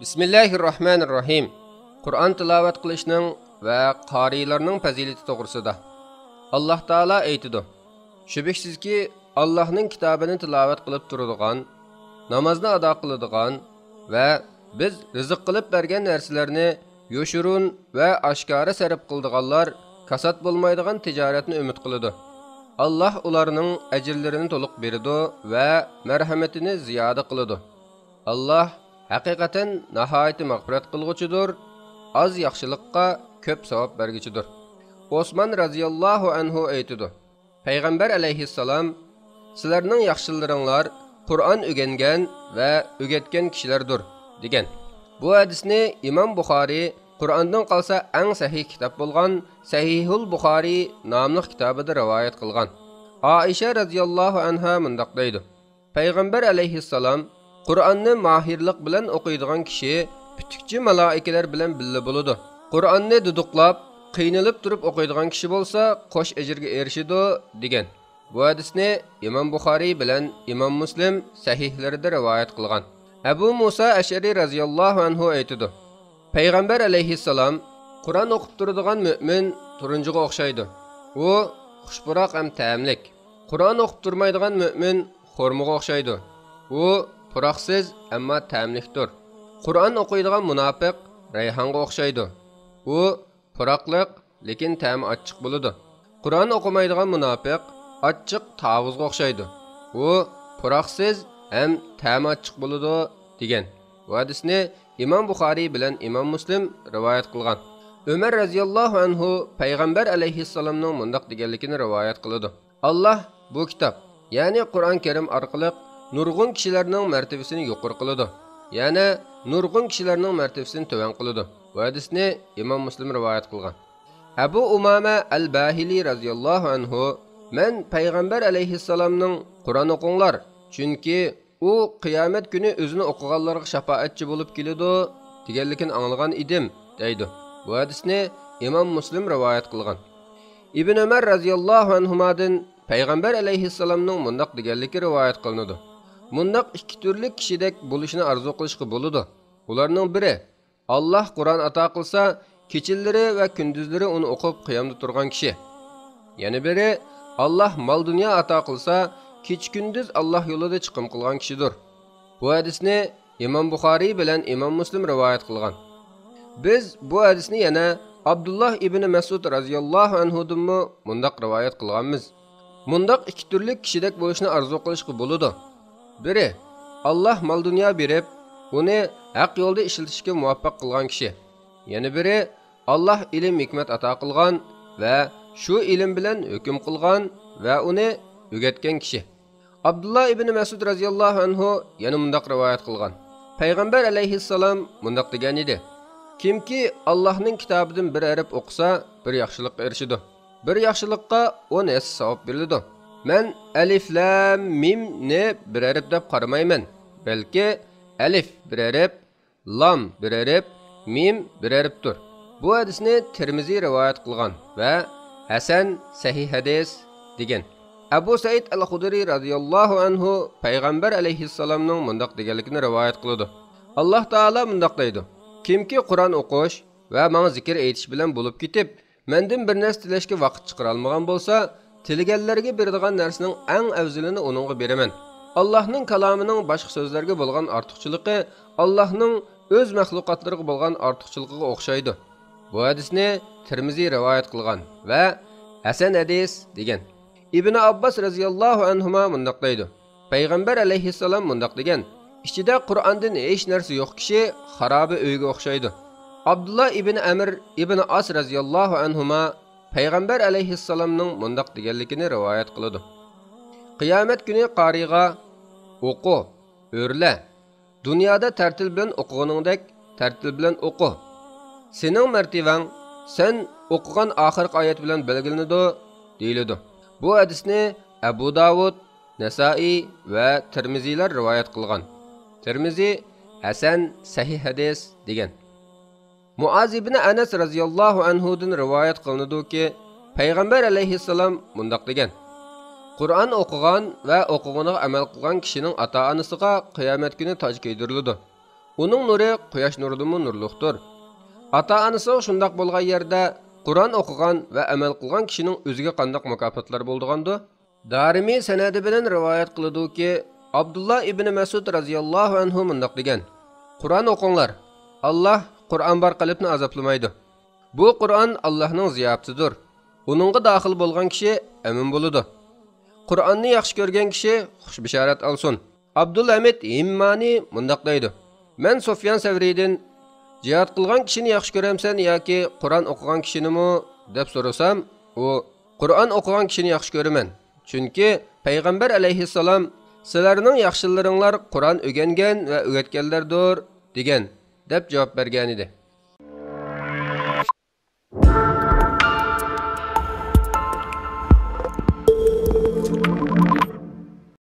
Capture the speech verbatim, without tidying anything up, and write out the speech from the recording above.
بىسمىللاھىررەھمانىررەھىم. قۇرئان تىلاۋەت قىلىشنىڭ ۋە قارىيلارنىڭ پەزىلىتى توغرىسىدا. ئاللاھ تائالا ئېيتىدۇ: شۈبھىسىزكى، ئاللاھنىڭ كىتابىنى تىلاۋەت قىلىپ تۇرىدىغان، نامازنى ئادا قىلىدىغان ۋە بىز رىزىق قىلىپ بەرگەن نەرسىلەرنى يوشۇرۇن ۋە ئاشكارا سەرپ قىلىدىغانلار كاسات بولمايدىغان تىجارەتنى ئۈمىد قىلىدۇ. ئاللاھ ئۇلارنىڭ ئەجىرلىرىنى تولۇق بېرىدۇ ۋە مەرھەمىتىنى زىيادە قىلىدۇ. ئاللاھ ھەقىقەتەن ناھايىتى مەغپىرەت قىلغۇچىدۇر، ئاز ياخشىلىققا كۆپ ساۋاب بەرگۈچىدۇر. ئوسمان رەزىياللاھۇ ئەنھۇ ئېيتىدۇ: پەيغەمبەر ئەلەيھىسسالام: سىلەرنىڭ ياخشىلىرىڭلار قۇرئان ئۆگەنگەن ۋە ئۆگەتكەن كىشىلەردۇر، دېگەن. بۇ ھەدىسنى ئىمام بۇخارىي، قۇرئاندىن قالسا ئەڭ سەھىھ كىتاب بولغان سەھىھۇل بۇخارىي ناملىق كىتابىدا رىۋايەت قىلغان. ئائىشە رەزىياللاھۇ ئەنھا مۇنداق دەيدۇ: پەيغەمبەر ئەلەيھىسسالام: قۇرئاننى ماھىرلىق بىلەن ئوقۇيدىغان كىشى پۈتۈكچى مالائىكىلەر بىلەن بىللە بولىدۇ. قۇرئاننى دۇدۇقلاپ، قىينىلىپ تۇرۇپ ئوقۇيدىغان كىشى بولسا قوش ئەجىرگە ئېرىشىدۇ، دېگەن. بۇ ھەدىسنى ئىمام بۇخارىي بىلەن ئىمام مۇسلىم سەھىھلىرىدە رىۋايەت قىلغان. ئەبۇ مۇسا ئەشئەرى رەزىياللاھۇ ئەنھۇ ئېيتىدۇ: پەيغەمبەر ئەلەيھىسسالام: قۇرئان ئوقۇپ تۇرىدىغان مۆمىن تۇرۇنجىغا ئوخشايدۇ. ئۇ خۇش پۇراق ھەم تەملىك. قۇرئان ئوقۇپ تۇرمايدىغان مۆمىن خورمىغا ئوخشايدۇ. ئۇ پۇراقسىز، ئەمما تەملىكتۇر. قۇرئان ئوقۇيدىغان مۇناپىق رەيھانغا ئوخشايدۇ. ئۇ پۇراقلىق، لېكىن تەمى ئاچچىق بولىدۇ. قۇرئان ئوقۇمايدىغان مۇناپىق ئاچچىق تاۋۇزغا ئوخشايدۇ. ئۇ پۇراقسىز ھەم تەمى ئاچچىق بولىدۇ، دېگەن. بۇ ھەدىسنى ئىمام بۇخارىي بىلەن ئىمام مۇسلىم رىۋايەت قىلغان. ئۆمەر رەزىياللاھۇ ئەنھۇ پەيغەمبەر ئەلەيھىسسالامنىڭ مۇنداق دېگەنلىكىنى رىۋايەت قىلىدۇ: ئاللاھ بۇ كىتاب، يەنى قۇرئان كەرىم ئارقىلىق نۇرغۇن كىشىلەرنىڭ مەرتىۋىسىنى يۇقىرى قىلىدۇ. يەنى نۇرغۇن كىشىلەرنىڭ مەرتىۋىسىنى تۆۋەن قىلىدۇ. بۇ ھەدىسنى ئىمام مۇسلىم رىۋايەت قىلغان. ئەبۇ ئۇمامە ئەل باھىلى رەزىياللاھۇ ئەنھۇ: مەن پەيغەمبەر ئەلەيھىسسالامنىڭ «قۇرئان ئوقۇڭلار، چۈنكى ئۇ قىيامەت كۈنى ئۆزىنى ئوقۇغانلارغا شاپائەتچى بولۇپ كېلىدۇ» دېگەنلىكىنى ئاڭلىغان ئىدىم، دەيدۇ. بۇ ھەدىسنى ئىمام مۇسلىم رىۋايەت قىلغان. ئىبن ئۆمەر رەزىياللاھۇ ئەنھۇمادىن پەيغەمبەر ئەلەيھىسسالامنىڭ مۇنداق دېگەنلىكى رىۋايەت قىلىنىدۇ: مۇنداق ئىككى تۈرلۈك كىشىدەك بولۇشنى ئارزۇ قىلىشقا بولىدۇ. ئۇلارنىڭ بىرى، ئاللاھ قۇرئان ئاتا قىلسا، كېچىلىرى ۋە كۈندۈزلىرى ئۇنى ئوقۇپ قىيامدا تۇرغان كىشى. يەنە بىرى، ئاللاھ مال-دۇنيا ئاتا قىلسا، كېچە-كۈندۈز ئاللاھ يولىدا چىقىم قىلغان كىشىدۇر. بۇ ھەدىسنى ئىمام بۇخارىي بىلەن ئىمام مۇسلىم رىۋايەت قىلغان. بىز بۇ ھەدىسنى يەنە ئابدۇللاھ ئىبنى مەسئۇد رەزىياللاھۇ ئەنھۇدىنمۇ مۇنداق رىۋايەت قىلغانمىز: مۇنداق ئىككى تۈرلۈك كىشىدەك بولۇشنى ئارزۇ قىلىشقا بولىدۇ. بىرى، ئاللاھ مال-دۇنيا بېرىپ، ئۇنى ھەق يولدا ئىشلىتىشكە مۇۋەپپەق قىلغان كىشى. يەنە بىرى، ئاللاھ ئىلىم-ھېكمەت ئاتا قىلغان ۋە شۇ ئىلىم بىلەن ھۆكۈم قىلغان ۋە ئۇنى ئۆگەتكەن كىشى. ئابدۇللا ئىبنى مەسئۇد رەزىياللاھۇ ئەنھۇ يەنە مۇنداق رىۋايەت قىلغان: پەيغەمبەر ئەلەيھىسسالام مۇنداق دېگەن ئىدى: كىمكى ئاللاھنىڭ كىتابىدىن بىر ھەرپ ئوقۇسا، بىر ياخشىلىققا ئېرىشىدۇ. بىر ياخشىلىققا ئون ھەسسە ساۋاب بېرىلىدۇ. مەن ئەلىف لام مىمنى بىر ھەرپ دەپ قارىمايمەن، بەلكى ئەلىف بىر ھەرپ، لام بىر ھەرپ، مىم بىر ھەرپتۇر. بۇ ھەدىسنى تىرمىزى رىۋايەت قىلغان ۋە ھەسەن، سەھىھ ھەدىس، دېگەن. ئەبۇ سەئىد ئەل خۇدرى رەزىياللاھۇ ئەنھۇ پەيغەمبەر ئەلەيھىسسالامنىڭ مۇنداق دېگەنلىكىنى رىۋايەت قىلىدۇ: ئاللاھ تائالا مۇنداق دەيدۇ: كىمكى قۇرئان ئوقۇش ۋە ماڭا زىكىر ئېيتىش بىلەن بولۇپ كېتىپ، مەندىن بىر نەرسە تىلەشكە ۋاقىت چىقىرالمىغان بولسا، تىلىگەنلەرگە بېرىدىغان نەرسىنىڭ ئەڭ ئەۋزىلىنى ئۇنىڭغا بېرىمەن. ئاللاھنىڭ كالامىنىڭ باشقا سۆزلەرگە بولغان ئارتۇقچىلىقى ئاللاھنىڭ ئۆز مەخلۇقاتلىرىغا بولغان ئارتۇقچىلىقىغا ئوخشايدۇ. بۇ ھەدىسنى تىرمىزى رىۋايەت قىلغان ۋە ھەسەن ھەدىس، دېگەن. ئىبنى ئابباس رەزىياللاھۇ ئەنھۇما مۇنداق دەيدۇ: پەيغەمبەر ئەلەيھىسسالام مۇنداق دېگەن: ئىچىدە قۇرئاندىن ھېچ نەرسە يوق كىشى خارابە ئۆيگە ئوخشايدۇ. ئابدۇللا ئىبنى ئەمر ئىبنى ئاس رەزىياللاھۇ ئەنھۇما پەيغەمبەر ئەلەيھىسسالامنىڭ مۇنداق دېگەنلىكىنى رىۋايەت قىلىدۇ: قىيامەت كۈنى قارىيغا، ئوقۇ، ئۆرلە، دۇنيادا تەرتىل بىلەن ئوقۇغىنىڭدەك تەرتىل بىلەن ئوقۇ. سېنىڭ مەرتىۋەڭ سەن ئوقۇغان ئاخىرقى ئايەت بىلەن بەلگىلىنىدۇ، دېيىلىدۇ. بۇ ھەدىسنى ئەبۇ داۋۇد، نەسائىي ۋە تىرمىزىيلار رىۋايەت قىلغان. تىرمىزى ھەسەن، سەھىھ ھەدىس، دېگەن. مۇئاز ئىبنى ئەنەس رەزىياللاھۇ ئەنھۇدىن رىۋايەت قىلىنىدۇكى، پەيغەمبەر ئەلەيھىسسالام مۇنداق دېگەن: قۇرئان ئوقۇغان ۋە ئوقۇغىنىغا ئەمەل قىلغان كىشىنىڭ ئاتا-ئانىسىغا قىيامەت كۈنى تاج كىيدۈرۈلىدۇ. ئۇنىڭ نۇرى قۇياش نۇرىدىنمۇ نۇرلۇقتۇر. ئاتا-ئانىسىغا شۇنداق بولغان يەردە قۇرئان ئوقۇغان ۋە ئەمەل قىلغان كىشىنىڭ ئۆزىگە قانداق مۇكاپاتلار بولىدىغاندۇ؟ دارىمى سەنەدى بىلەن رىۋايەت قىلىدۇكى، ئابدۇللا ئىبنى مەسئۇد رەزىياللاھۇ ئەنھۇ مۇنداق دېگەن: قۇرئان ئوقۇڭلار، ئاللاھ قۇرئان بار قەلبنى ئازابلىمايدۇ. بۇ قۇرئان ئاللاھنىڭ زىياپىتىدۇر. ئۇنىڭغا داخىل بولغان كىشى ئەمىن بولىدۇ. قۇرئاننى ياخشى كۆرگەن كىشى خۇش بىشارەت ئالسۇن. ئابدۇلھەمىد ھىممانى مۇنداق دەيدۇ: مەن سۇفيان سەۋرىدىن، جىھاد قىلغان كىشىنى ياخشى كۆرەمسەن ياكى قۇرئان ئوقۇغان كىشىنىمۇ؟ دەپ سورىسام، ئۇ، قۇرئان ئوقۇغان كىشىنى ياخشى كۆرىمەن. چۈنكى پەيغەمبەر ئەلەيھىسسالام، سىلەرنىڭ ياخشىلىرىڭلار قۇرئان ئۆگەنگەن ۋە ئۆگەتكەنلەردۇر، دېگەن، دەپ جاۋاب بەرگەنىدى.